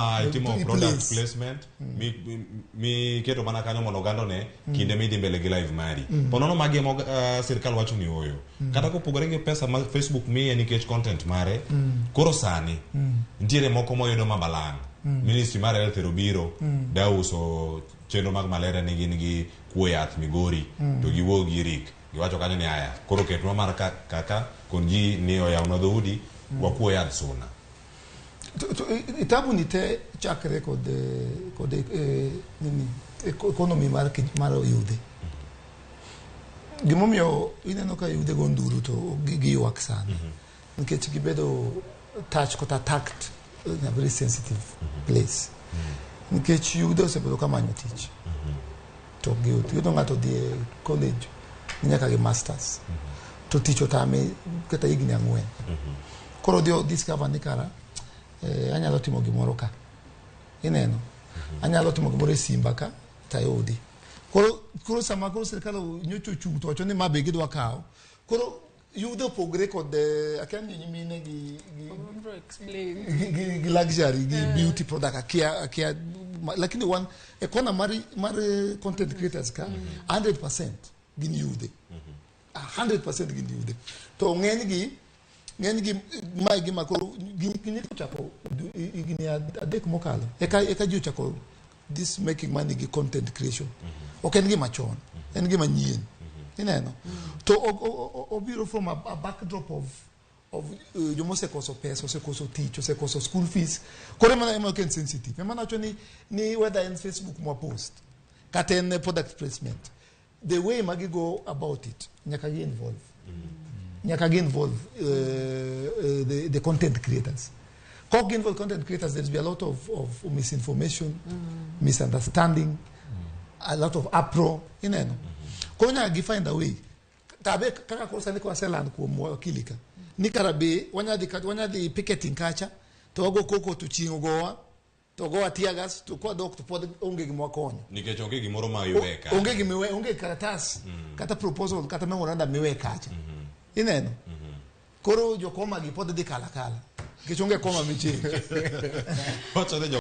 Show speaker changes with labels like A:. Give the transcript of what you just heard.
A: Itimo
B: I
A: product
B: place.
A: Placement miketo mana kanyo mondo oganda one kinde midhi mbele gi live mari. Po nono magi ema sirkal wacho ni oyo kata kopogore gi pesa ma Facebook miye nikech content mare. Koro sani nitiere moko moyudo ma balang'. Ministry mar health ero biro da uso chenro mag malaria ni gin gi kuo yath Migori to giwuok gi rik giwacho kanyo ni aya koro ketnwa mar kaka kon ji ni oyawnwa dhoudi wakuo yadh suna.
B: To tabu ni te chakre kod nini, economy mar yudhe. Gimomiyo ineno ka yudhe go nduru to giywak sana nikech gibedo touch kata attacked in a very sensitive place, nikech yudhe osebedo ka manyo tich to ok giyud. Iyudo ng'ato odhi e college ni nyaka gi masters to tich otame kata higni 4. Koro odhi o discover ni kara anyalo timo gimoro ka, ineno, anyalo timo gimoro e simba ka tayudi. Koro sama koro sirikal nyocha ochung' to wacho ni ma be gidwa kawo, koro yudhe opogre kod akia ni nyimine gi
C: Bro, explain.
B: Gi luxury gi beauty product, akia lakini wan e kona mar content creators ka 100% gin yudhe, 100% gin yudhe. To ng'enygi mae gima koro gin ochako higni 3 mokalo eka ji ochako this making money gi content creation. Ok en gima chon, en gima nyien, ineno. To obiro from a backdrop of joma osekoso pesa, osekoso tich, osekoso school fees. Koro ema ok en sensitive. Ema nawacho ni whether en Facebook mwa post kata en product placement, the way ma gigo about it, nyaka gi involve the content creators. Kok gi involve content creators, there's be a lot of misinformation, misunderstanding, a lot of uproar, ineno. Koro nyaka gi find a way tabe kaka koro sani kwaseland kuom wakili ka ni kara be wanyadhi picketing kacha to wago koko to chieng' ogowa to ogowa tear gas to kwadok to pod onge gima wakonyo.
A: Nikech onge gimoro ma iwe ka.
B: Onge gima iwe, onge karatas kata proposal kata memorandum miwe kacha, ineno. Koro jokoma gi pod dhi kala kala nikech onge koma michange.
A: Wacho ni.